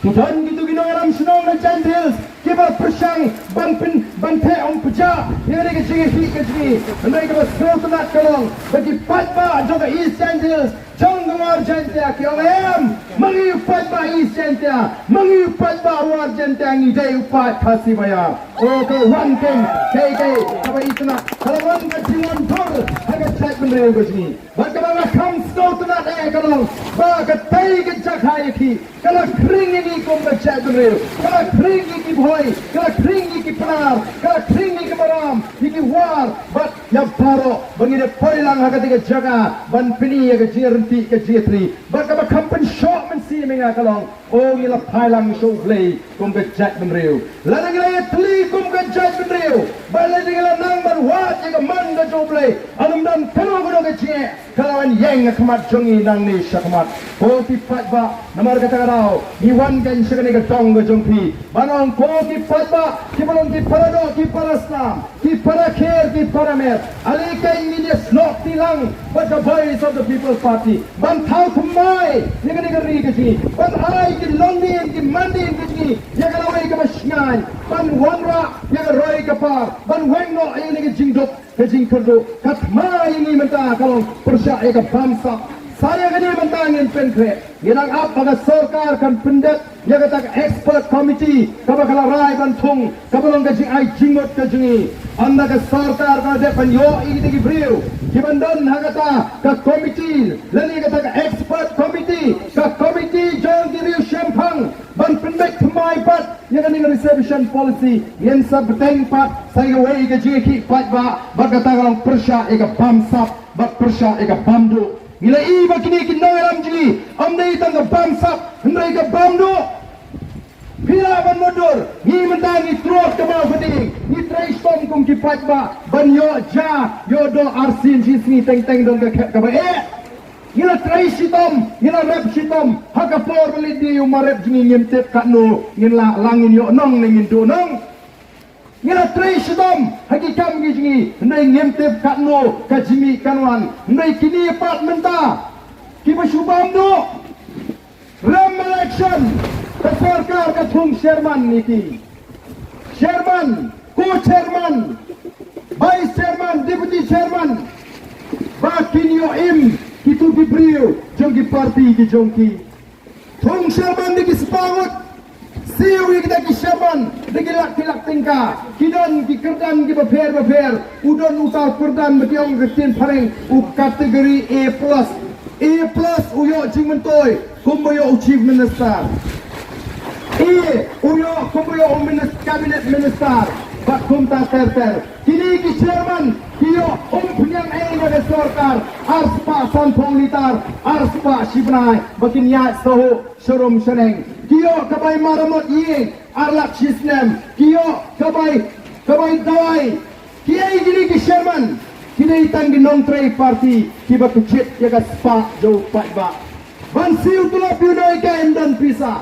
Ki don kitu ki nong Shnong na Jaintia Hills kiba pyrshang ban pyn ban theh ong pyrshah ïa kane ka jingïakhih ka jong ngi. Hynrei kaba sngewtynnat ka long ba ki paidbah jong ka East Jaintia Hills jong ka War Jaintia ki ong em, ma ngi u paidbah East Jaintia, ma ngi u paidbah War Jaintia, ngi dei u paid Khasi Baïar. O ka wan keiñ, kaei kaei kaba itynnat, ka la wan ka jingwan dur ha ka jaitbynriew ka jong ngi. Bad kaba nga kham sngewtynnat eh ka long ba katei ka jaka ïakhih ka la khring ïa ngi kum ka jaitbynriew, ka la khring ïa ki Bhoi, ka la khring ïa ki Pnar, ka la khring ïa ki Maram, ïa ki War, bad ïa baroh ba ngi da poi lang ha katei ka jaka ban pyni ïa ka jingïaryntih ka jingïatri. Bad kaba kham pynshoh mynsiem ïa nga ka long, o ngi la phai lang sha U Blei kum ka jaitbynriew. Lada ngi la ïatylli kum ka jaitbynriew, bad lada ngi la nang ban wad ïa ka mon ka jong U Blei, ym don kano kano ka jingeh ka la wan ïeng ha khmat jong ngi nangne shakhmat. Ko ki paidbah, namar kata ka daw ngi wan keiñ sha kane ka dong ka jong phi ban ong, ko ki paidbah, kiba long ki para doh ki para snam, ki para kher ki para mer, ale keiñ ngin ïasyllok ti lang bad ka Voice of the People Party ban thaw thymmai ïa kane ka ri ka jong ngi, ban ai ki longdien ki mandien ka jong ngi ïa ka lawei kaba shngaiñ, ban wanrah ïa ka roi ka par, ban weng noh ïa kane ka jingduk ka jingkyrduh. Ka thma ïa ngi mynta ka long pyrshah ïa ka bamsap. Sa ïa kane mynta ngin pynkhreh, ngi dang ap ba ka sorkar kan pyndep ïa kata ka expert committee kaba ka la rai ban thung, kaba long ka jingai jingmut ka jong ngi. Ynda ka sorkar ka dep ban ïoh ïa kita ki briew kiban don ha kata ka committee lane kata ka expert committee, ka committee jong ki riew shemphang, ban pynbeit thymmai pat ïa kane ka reservation policy, ngin sa bteng pat sa ïa kawei ka jingïakhih paidbah, bad kata ka long pyrshah ïa ka bamsap bad pyrshah ïa ka bamduh. Ngi la i ba kine ki nongïalam jong ngi ym dei tang ka bamsap hynrei ka bamduh. Phi lah ban mutdur, ngi mynta ngi trot ka baw ka ding, ngi trei shitom kum ki paidbah ban ïoh ja ïoh doh arsien shisngi teng teng don ka khet kaba eh. Ngi la trei shitom, ngi la rep shitom ha ka por ba leit die u marep jong ngi, ngim tip katno ngin lah, la ngin ïoh nong ne ngin duh nong. Ngi la trei shitom ha ki kam ki jong ngi, hynrei ngim tip katno ka jingmih kan wan. Hynrei kine pat mynta kiba shu bamduh. Rem election, ka sorkar ka thung chairman ïa ki. Chairman, co-chairman, vice chairman, deputy chairman, ba kin ïoh im kito ki briew jong ki party ki jong ki. Thung chairman da ki spah ngut, siew ïa kita ki chairman da ki lak ki lak tyngka. Ki don ki kyrdan kiba pher ba pher. U don uta u kyrdan ba ki ong ka ktien phareng u category A plus. A plus u ïoh jingmyntoi kumba ïoh u Chief Minister. A u ïoh kumba ïoh u minis-, cabinet minister bad kumta ter ter. Kine ki chairman ki ïoh umphniang ei na ka sorkar, ar spah sanphew litar, ar spah shi bnai ba kin ïaid sahuh sharum shaneng. Ki ïoh ka bai maramot ïing ar lak shi snem. Ki ïoh ka bai, ka bai dawai. Kiei kine ki chairman? Ki dei tang ki nongtrei party kiba kjit ïa ka spah jong u paidbah. Ban siew tulop ïa u nonghikai ym don pisa.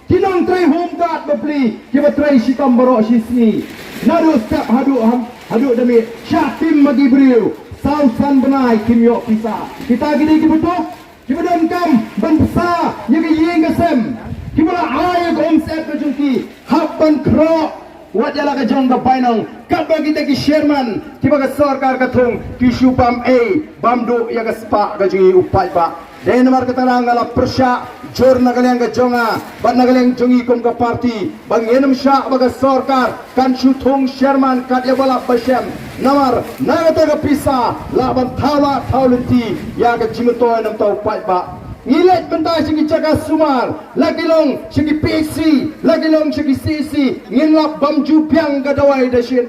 Ki nongtrei home guard bapli kiba trei shitom baroh shisngi, naduh step haduh ham, haduh da miet, shah tim ma ki briew, saw san bnai kim ïoh pisa. Kita ki dei kiba duk, kiba donkam ban bsa ïa ka ïing ka sem, kiba la ai ïa ka umsyep ka jong ki hap ban khroh wat ïa la ka jong ka bainong. Katba kita ki chairman kiba ka sorkar ka thung ki shu bam ei bam duh ïa ka spah ka jong ngi u paidbah. Dei namar kata nga la pyrshah jur na ka liang ka jong nga bad na ka liang jong ngi kum ka party ba ngin ym shah ba ka sorkar kan shu thung chairman kat ïa ba lap ba shem. Namar na kata ka pisa lah ban thaw lah thaw lynti ïa ka jingmyntoi na bynta u paidbah. Ngi leit mynta sha ki jaka sumar, la ki long sha ki P H C, la ki long sha ki C H C, ngin lap bam ju biang ka dawai da shin.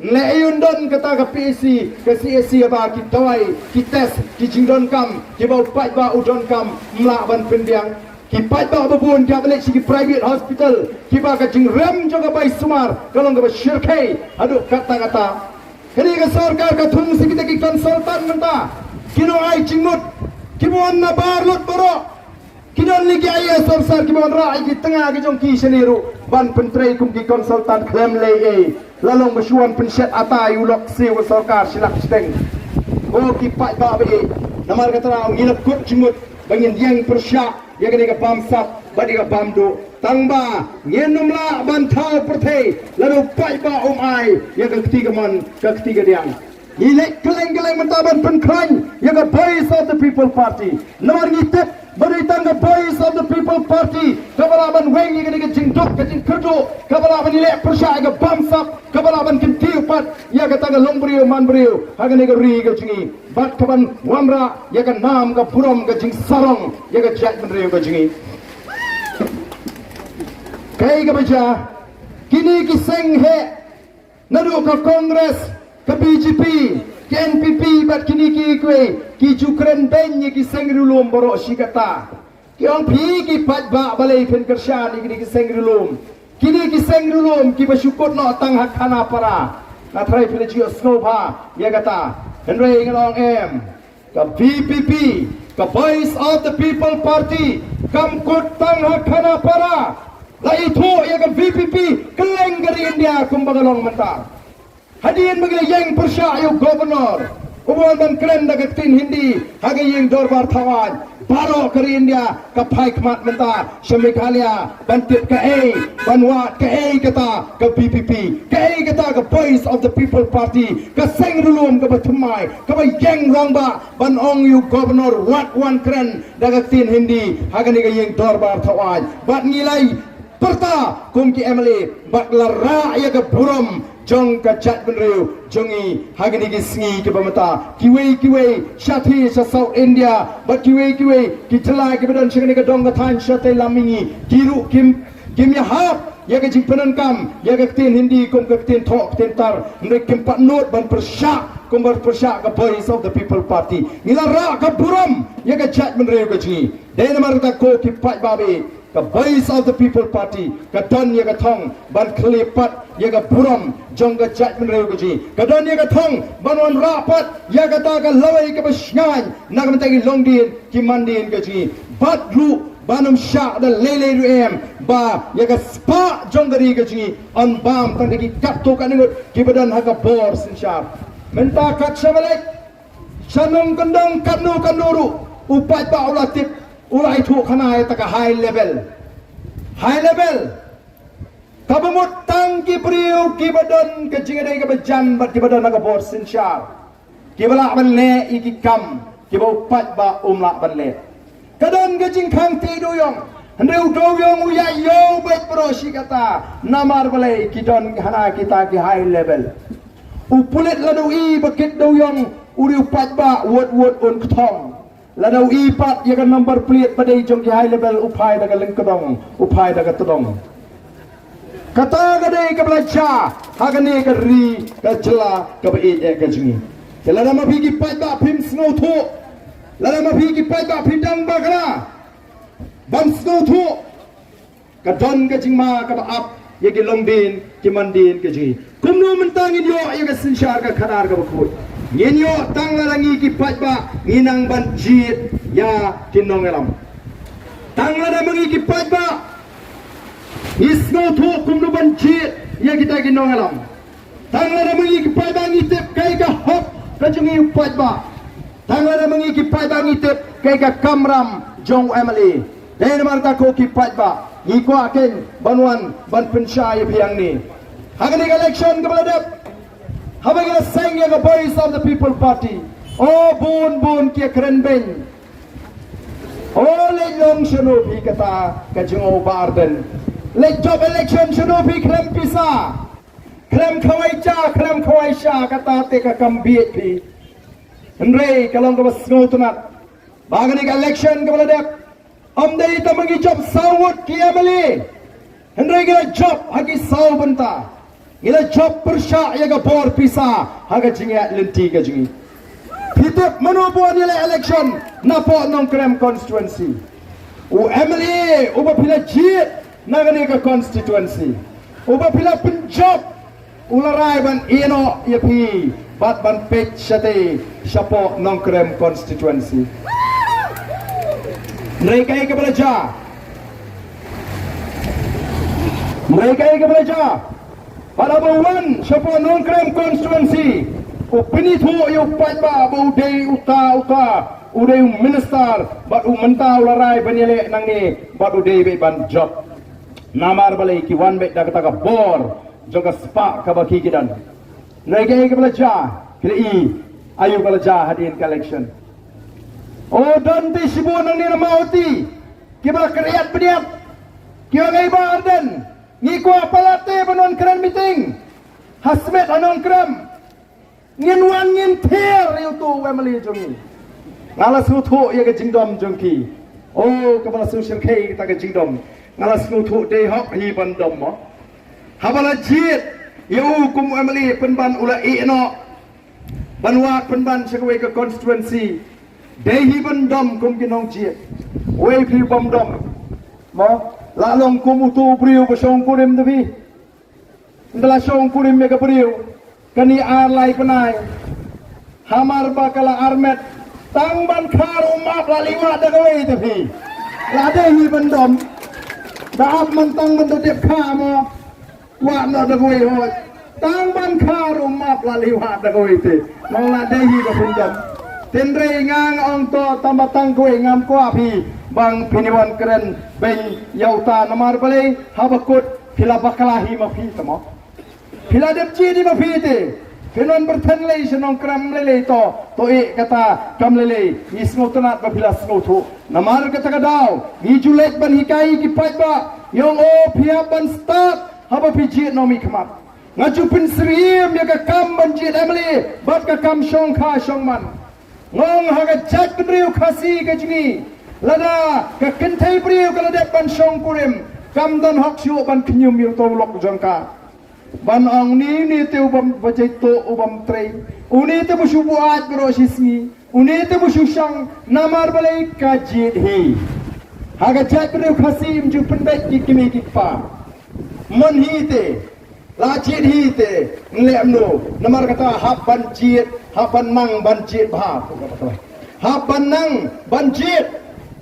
Leh ïa u don kata ka P H C, ka C H C ba ki dawai, ki test, ki jingdonkam kiba u paidbah u donkam, ym lah ban pynbiang. Ki paidbah ba bun ki hap leit sha ki private hospital kiba ka jingrem jong ka bai sumar ka long kaba shyrkhei haduh katta katta. Kane ka sorkar ka thung sha kita ki consultant mynta, ki nongai jingmut kiba wan nabar lut baroh. Ki don lei ki I A S officer kiba wanrah ïa ki tnga ki jong ki shane ruh ban pyntrei kum ki consultant khlem lei ei. La long ba shu wan pynshet ata ïa u lok siew ka sorkar shi lak shiteng. Ko ki paidbah ba ïeit, namar kata ngi la kut jingmut ba ngin ïeng pyrshah ïa kane ka bam sap bad ïa ka bam duh. Tang ba ngin ym lah ban thaw pyrthei lada u paidbah um ai ïa ka kti kamon ka kti kadiang. Ngi leit kylleng kylleng mynta ban pynkhlaiñ ïa ka Voice of the People Party. Namar ngi tip ba dei tang ka Voice of the People Party kaba lah ban weng ïa kane ka jingduk ka jingkyrduh, kaba lah ban ïaleh pyrshah ïa ka bamsap, kaba lah ban kyntiew pat ïa kata ka longbriew manbriew ha kane ka ri ka jong ngi, bad kaban wanrah ïa ka nam ka burom ka jingsarong ïa ka jaitbynriew ka jong ngi. Kaei kaba jia, kine ki seng heh naduh ka Congress, ka B J P, ka N P P bad kine kiwei kiwei ki ju kren beiñ ïa ki seng riewlum baroh shi katta. Ki ong phi ki paidbah balei phin kyrshan ïa kine ki seng riewlum. Kine ki seng riewlum kiba shu kut noh tang ha Khanapara. Nga tharai phi la ju ïohsngew bha ïa kata. Hynrei ngan ong em, ka V P P, ka Voice of the People Party, kam kut tang ha Khanapara. La ithuh ïa ka V P P kylleng ka ri India kumba ka long mynta. Hadien ba ki la ïeng pyrshah ïa u Governor uba wan ban kren da ka ktien Hindi ha ka ïing dorbar thawaiñ, baroh ka ri India ka phai khmat mynta sha Meghalaya ban tip kaei, ban wad kaei kata ka V P P, kaei kata ka Voice of the People Party, ka seng riewlum kaba thymmai, kaba ïeng rangbah ban ong ïa u Governor wat wan kren da ka ktien Hindi ha kane ka ïing dorbar thawaiñ. Bad ngi la pyrta kum ki M L A bad la rah ïa ka burom jong ka jaitbynriew jong ngi ha kine ki sngi kiba mynta. Kiwei kiwei shathie sha South India bad kiwei kiwei ki jylla kiba don sha kane ka dong ka thaiñ shatei lam mihngi, ki ruh kim, kim ïahap ïa ka jingpyndonkam ïa ka ktien Hindi kum ka ktien thoh ktien tar, hynrei kim pat nud ban pyrshah kum ban pyrshah ka Voice of the People Party. Ngi la rah ka burom ïa ka jaitbynriew ka jong ngi. Dei namar kata ko ki paidbah, ka Voice of the People Party ka don ïa ka thong ban khlieh pat ïa ka burom jong ka jaitbynriew ka jong ngi. Ka don ïa ka thong ban wanrah pat ïa kata ka lawei kaba shngaiñ na ka bynta ki longdien ki mandien ka jong ngi. Bad ruh ban ym shah da lei lei ruh em ba ïa ka spah jong ka ri ka jong ngi yn bam tang da ki katto katne ngut kiba don ha ka bor synshar. Mynta kat shaba leit sha nongkyndong katno katno ruh u paidbah u la tip, u la ithuh khana ïa kata ka high level. High level kaba mut tang ki briew kiba don ka jingïadei kaba jan bad kiba don ha ka bor synshar kiba lah ban leh ïa ki kam kiba u paidbah um lah ban leh. Ka don ka jingkhang te dewïong, hynrei u dewïong u ïaid ïew beit baroh shi katta. Namar balei? Ki don hana kita ki high level. U pulit lada u i ba kit dewïong u dei u paidbah, wut wut un kthong. Lada u i pat ïa ka number plate ba dei jong ki high level, u phai da ka lyngkdong, u phai da ka tdong. Kata ka dei kaba la jia ha kane ka ri ka jylla kaba ïeit eh ka jong ngi. Te lada ma phi ki paidbah phim sngewthuh, lada ma phi ki paidbah phi dang bakla ban sngewthuh, ka don ka jingma kaba ap ïa ki longdien ki mandien ka jong ngi. Kumno mynta ngin ïoh ïa ka synshar ka khadar kaba khuid? Ngin ïoh tang lada ngi ki paidbah ngi nang ban jied ïa ki nongïalam. Tang lada ma ngi ki paidbah ngi sngewthuh kumno ban jied ïa kita ki nongïalam. Tang lada ma ngi ki paidbah ngi tip kaei ka hok ka jong ngi u paidbah. Tang lada ma ngi ki paidbah ngi tip kaei ka kamram jong u M L A. Dei namar kata ko ki paidbah ngi kwah keiñ ban wan ban pynshai ïa phi hangne. Ha kane ka election kaba la dep, haba ngi la seng ïa ka Voice of the People Party, o bun bun ki ïakren beiñ. O leit long shano phi kata ka jong u Bah Ardent? Leit jop election shano phi khlem pisa? Khlem khawai ja, khlem khawai sha, kata te ka kam bieit phi. Hynrei ka long kaba sngewtynnat ba kane ka election kaba la dep, ym dei tang ba ngi jop saw ngut ki M L A, hynrei ngi la jop ha ki saw bynta. Ngi la jop pyrshah ïa ka bor pisa ha ka jingïaid lynti ka jong ngi. Phi tip mano ba wan ïaleh election napoh Nongkrem constituency? U M L A uba phi la jied na kane ka constituency, uba phi la pynjop, u la rai ban ïehnoh ïa phi bad ban peit shatei shapoh Nongkrem constituency. Hynrei kaei kaba la jia? Hynrei kaei kaba la jia? Bad haba u wan shapoh Nongkrem constituency, u pynithuh ïa u paidbah ba u dei uta uta, u dei u minister, bad u mynta u la rai ban ïaleh nangne bad u dei beit ban jop. Namar balei ki wan beit da kata ka bor jong ka spah kaba ki ki don. Hynrei kaei kaba la jia, ki la i aïu ka la jia hadien ka election. O, don te shibun nangne na Mawhati kiba la kyrïat bniat. Ki ong, "Ei Bah Ardent, ngi kwah palat te ban wan kren meeting ha Smit ha Nongkrem. Ngin wan ngin thied ïa uto u MLA jong ngi." Nga la sngewthuh ïa ka jingdom jong ki. O, kaba la sngewshyrkhei kata ka jingdom. Nga la sngewthuh dei hok hi ban dom mo. Haba la jied ïa u kum u MLA pynban u la ïeh noh ban wad pynban sha kawei ka constituency. Dei hi ban dom kum ki nongjied. Wei phi bym dom mo. La long kum uto u briew ba shong kurim da phi. Ynda la shong kurim ïa ka briew, kane ar lai bnai, hamar ba ka la armet, tang ban khar u map la leit wad da kawei te phi. La dei hi ban dom. Da ap man tang ban da dep kha mo. Wad noh da kawei hoi. Tang ban khar u map la leit wad da kawei te. Nang la dei hi ba phin dom. Hynrei nga ong to tang ba tang kawei ngam kwah phi ban phin wan kren beiñ ïa uta namar balei haba kut phi la bakla hi ma phi te mo. Phi la dep jied hi ma phi te. Phin wan pyrthen lei sha Nongkrem lei lei to. To eh kata kam lei lei. Ngi sngewtynnat ba phi la sngewthuh. Namar kata ka daw ngi ju leit ban hikai ki paidbah. Ïa ong o phi hap ban stad haba phi jied noh mih khmat. Nga ju pynsyriem ïa ka kam ban jied MLA bad ka kam shongkha shongman. Nga ong ha ka jaitbynriew Khasi ka jong ngi, lada ka kynthei briew ka la dep ban shong kurim, kam don hok shuh ban khñium ïa uto u lok jong ka. Ban ong une une te u bym ba jait to u bym trei. Une te ba shu buaid baroh shi sngi. Une te ba shu shang namar balei ka jied hi. Ha ka jaitbynriew Khasi ym ju pynbeit ki kmie ki kpa. Mon hi te, la jied hi te, nleh mno, namar kata hap ban jied, hap ban nang ban jied bha. Hap ban nang ban jied,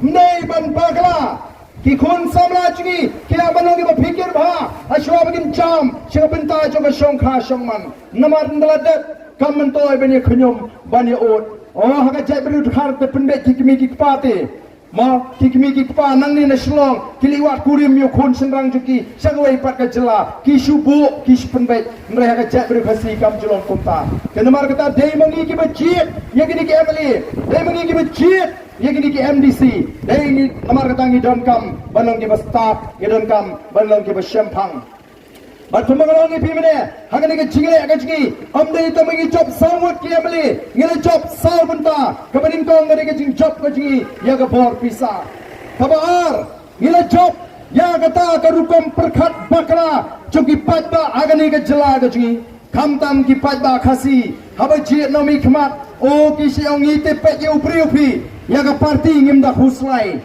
ym dei ban bakla. Ki khun samla jong ngi ki hap ban long kiba phikir bha, ha shuwa ba kin jam sha ka bynta jong ka shongkha shongman. Namar ynda la dep kam myntoi ban ïa khñium ban ïa ud. O, ha ka jaitbynriew Dkhar te pynbeit ki kmie ki kpa te. Mo, ki kmie ki kpa nangne na Shillong ki leit wad kurim ïa u khun shynrang jong ki sha kawei pat ka jylla, ki shu buh ki shu pynbeit. Hynrei ha ka jaitbynriew Khasi kam ju long kumta. Te namar kata dei ma ngi kiba jied ïa kine ki MLA, dei ma ngi kiba jied ïa kine ki MDC. Dei ngi, namar kata ngi donkam ban long kiba stad, ngi donkam ban long kiba shemphang. Bad kumba nga la ong ïa phi mynne, ha kane ka jingleh ka jong ngi, ym dei tang ba ngi jop saw ngut ki MLA, ngi la jop saw bynta. Kaba nyngkong ka dei ka jingjop ka jong ngi ïa ka bor pisa. Kaba ar, ngi la jop ïa kata ka rukom pyrkhat bakla jong ki paidbah ha kane ka jylla ka jong ngi. Khamtam ki paidbah Khasi, haba jied noh mih khmat, o ki shu ong ngi te peit ïa u briew phi, ïa ka party ngim da khuslai.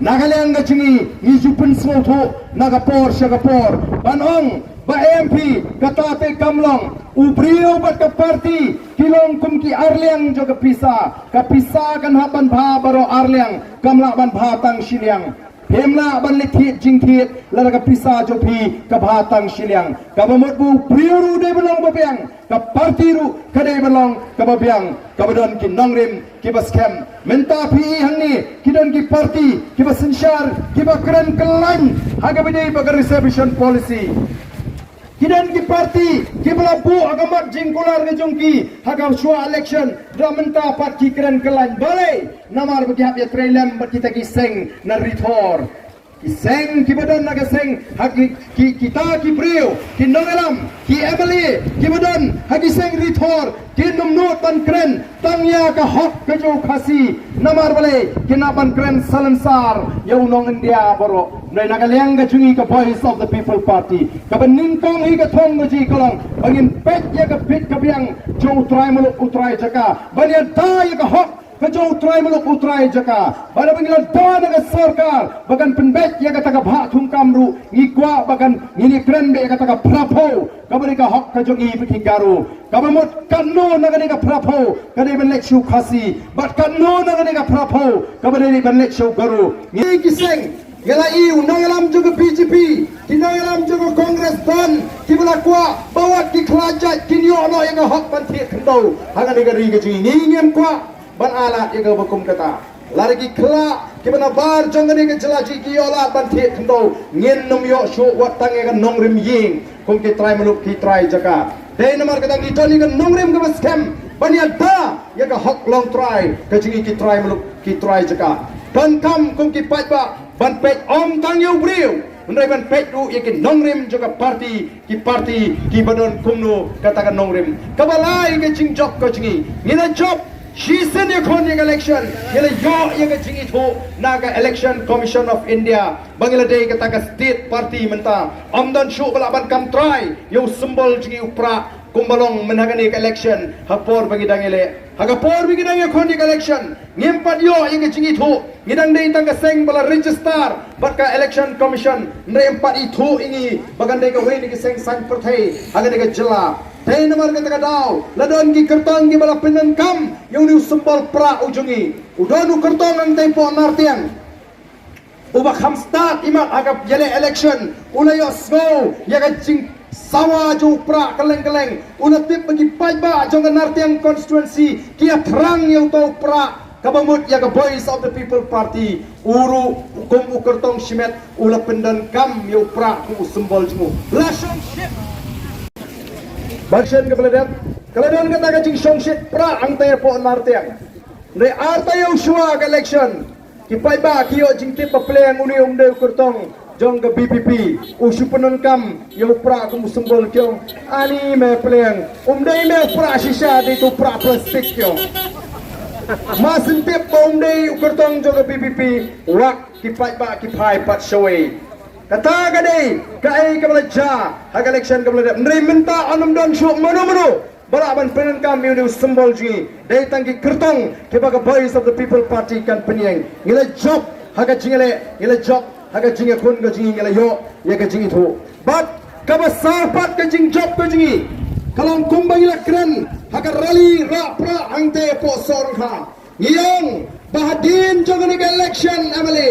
Na ka liang ka jong ngi, ngi ju pynsngewthuh na ka por sha ka por ban ong ba em phi, kata te kam long. U briew bad ka party ki long kum ki arliang jong ka pisa. Ka pisa kan hap ban bha baroh arliang, kam lah ban bha tang shiliang. Phim lah ban leit thied jingthied lada ka pisa jong phi ka bha tang shiliang. Kaba mut ba u briew ruh dei ban long ba biang, ka party ruh ka dei ban long kaba biang, kaba don ki nongrim kiba skhem. Mynta phi i hangne ki don ki party kiba synshar, kiba kren kyllain ha kaba dei ba ka reservation policy. Ki don ki party kiba la buh ha ka mat jingkular ka jong ki ha ka shuwa election, da mynta pat ki kren kyllain. Balei? Namar ba ki hap ïatrei lem bad kita ki seng na Ri Thor. Ki seng kiba don ha ka seng, ha ki, ki, kita ki briew, ki nongïalam, ki MLA kiba don ha ki seng Ri Thor, kin ym nud ban kren tang ïa ka hok ka jong u Khasi. Namar balei? Kin nang ban kren salonsar ïa u nong India baroh. Hynrei na ka liang ka jong ngi ka Voice of the People Party, kaba nyngkong hi ka thong ka jong ngi ka long ba ngin peit ïa ka bit ka biang jong u trai muluk u trai jaka, ban ïada ïa ka hok ka jong u trai muluk u trai jaka. Bad haba ngi la da na ka sorkar ba kan pynbeit ïa kata ka bhah thungkam ruh, ngi kwah ba kan, ngin ïakren beit ïa kata ka phraphew kaba dei ka hok ka jong ngi bad ki Garo. Kaba mut katno na kane ka phraphew ka dei ban leit sha u Khasi, bad katno na kane ka phraphew kaba dei ban leit sha u Garo. Ngi ki seng, ïa la i u nongïalam jong ka BJP, ki nongïalam jong ka Congress don kiba la kwah ba wat ki khlad jait kin ïoh noh ïa ka hok ban thied khyndew ha kane ka ri ka jong ngi. Ngi ngim kwah ban ailad ïa kaba kum kata. Lada ki khla kiba nabar jong kane ka jylla jong ngi ki ïoh lad ban thied khyndew, ngin nym ïoh shuh wat tang ïa ka nongrim ïing kum ki trai muluk ki trai jaka. Dei namar kata ngi don ïa ka nongrim kaba skhem ban ïada ïa ka hok longtrai ka jong ngi ki trai muluk ki trai jaka. Donkam kum ki paidbah ban peit ym tang ïa u briew, hynrei ban peit ruh ïa ki nongrim jong ka party, ki party kiba don kumno kata ka nongrim. Kaba lai ka jingjop ka jong ngi, ngi la jop shisien ïakhun ïa ka election, ngi la ïoh ïa ka jingithuh na ka Election Commission of India ba ngi la dei kata ka state party mynta. Ym don shuh ba lah ban kam trai ïa u symbol jong ngi u prah kumba long mynta kane ka election ha por ba ngi dang ïaleh. Ha ka por ba ngi dang ïakhun ïa ka election, ngim pat ïoh ïa ka jingithuh, ngi dang dei tang ka seng ba la register bad ka Election Commission, hynrei ym pat ithuh ïa ngi ba kan dei kawei na ki seng saiñ pyrthei ha kane ka jylla. Dei namar kata ka daw la don ki kyrtong kiba la pyndonkam ïa une u symbol prah u jong ngi. U don u kyrtong hangtei hapoh Nartiang uba kham stad imat ha ka ïaleh election, u la ïohsngew ïa ka jingsawa jong u prah kylleng kylleng. U la tip ba ki paidbah jong ka Nartiang constituency ki ïathrang ïa uto u prah kaba mut ïa ka Voice of the People Party. U ruh kum u kyrtong shimet u la pyndonkam ïa u prah kum u symbol jong u. La shongshit. Ba shen kaba la dep, ka la don kata ka jingshongshit prah hangtei hapoh Nartiang. Hynrei arta ïa u shuwa ka election, ki paidbah ki ïoh jingtip ba pleng une um dei u kyrtong jong ka V P P. U shu pyndonkam ïa u prah kum u symbol, ki ong, ani me pleng, um dei me u prah shisha, dei tu prah plastik, ki ong. Ma shen tip ba um dei u kyrtong jong ka V P P, wak ki paidbah ki phai pat shawei. Kata ka dei kaei kaba la jia ha ka election kaba la dep. Hynrei mynta ym don shuh mano mano ba lah ban pyndonkam ïa une u symbol jong ngi. Dei tang ki kyrtong kiba ka Voice of the People Party kan pynïeng. Ngi la jop ha ka jingïaleh, ngi la jop ha ka jingïakhun ka jong ngi, ngi la ïoh ïa ka jingithuh. Bad kaba saw pat ka jingjop ka jong ngi ka long kumba ngi la kren ha ka rally rah prah hangtei hapoh Sohryngkham. Ngi ong ba hadien jong kane ka election M L A,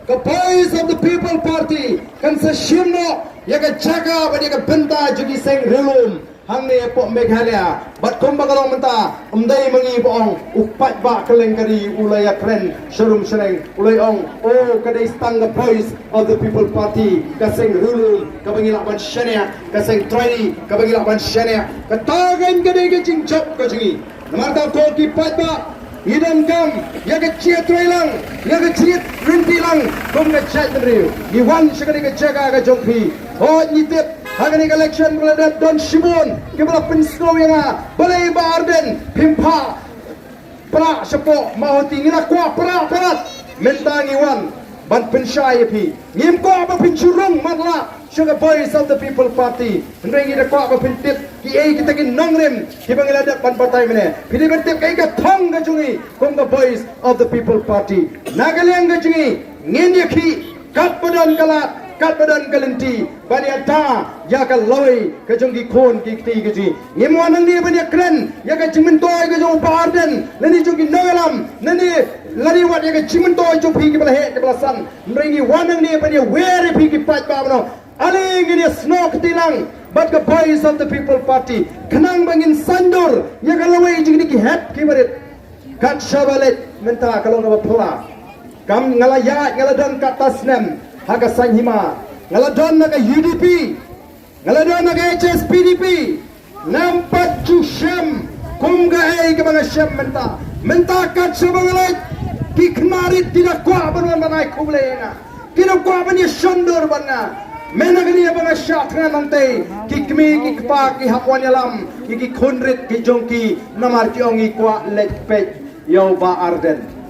ka Voice of the People Party kan sa shim noh ïa ka jaka bad ïa ka bynta jong ki seng riewlum hangne hapoh Meghalaya. Bad kumba ka long mynta, ym dei ma ngi ba ong, u paidbah kylleng ka ri u la ïakren sharum shaneng, u la ong, oh, ka dei tang ka Voice of the People Party, ka seng riewlum kaba ngi lah ban shaniah, ka seng troini kaba ngi lah ban shaniah. Kata kan ka dei ka jingjop ka jong ngi. Namar kata ko ki paidbah, ngi donkam ïa ka jingïatreilang, ïa ka jingïatrynti lang kum ka jaitbynriew. Ngi wan sha kane ka jaka ka jong phi. Hooid, ngi tip ha kane ka election ba la dep don shibun kiba la pynsngew ïa nga, balei Bah Ardent phim phah prah shapoh Mawhati? Ngi la kwah prah palat. Mynta ngi wan ban pynshai ïa phi. Ngim kwah ba phin shu rung matlah sha ka Voice of the People Party. Hynrei ngi da kwah ba phin tip kiei kita ki nongrim kiba ngi la dep ban batai mynne. Phi dei ban tip kaei ka thong ka jong ngi kum ka Voice of the People Party. Na ka liang ka jong ngi, ngin ïakhih katba don ka lad, katba don ka lynti, ban ïada ïa ka lawei ka jong ki khun ki kti ka jong ngi. Ngim wan hangne ban ïakren ïa ka jingmyntoi ka jong u Bah Ardent lane jong ki nongïalam, lane, lane wat ïa ka jingmyntoi jong phi kiba la heh kiba la san. Hynrei ngi wan hangne ban ïawer ïa phi ki paidbah ba nong. Ale ngin ïasnoh kti lang bad ka Voice of the People Party khnang ba ngin saiñdur ïa ka lawei jong kine ki hep ki barit. Kat shaba leit mynta ka long kaba phylla. Kam nga la ïaid, nga la don katto snem ha ka saiñ hima. Nga la don na ka U D P, nga la don na ka H S P D P. Ngam pat ju shem kum kaei kaba nga shem mynta. Mynta kat shaba nga leit, ki khynnah rit ki da kwah ban wan ban ai khublei ïa nga. Ki da kwah ban ïashondur bad nga. Mynta kane ba nga shah thngan hangtei, ki kmie ki kpa ki hap wan ïalam ïa ki khun rit ki jong ki, namar ki ong ngi kwah leit peit ïa u Bah Ardent.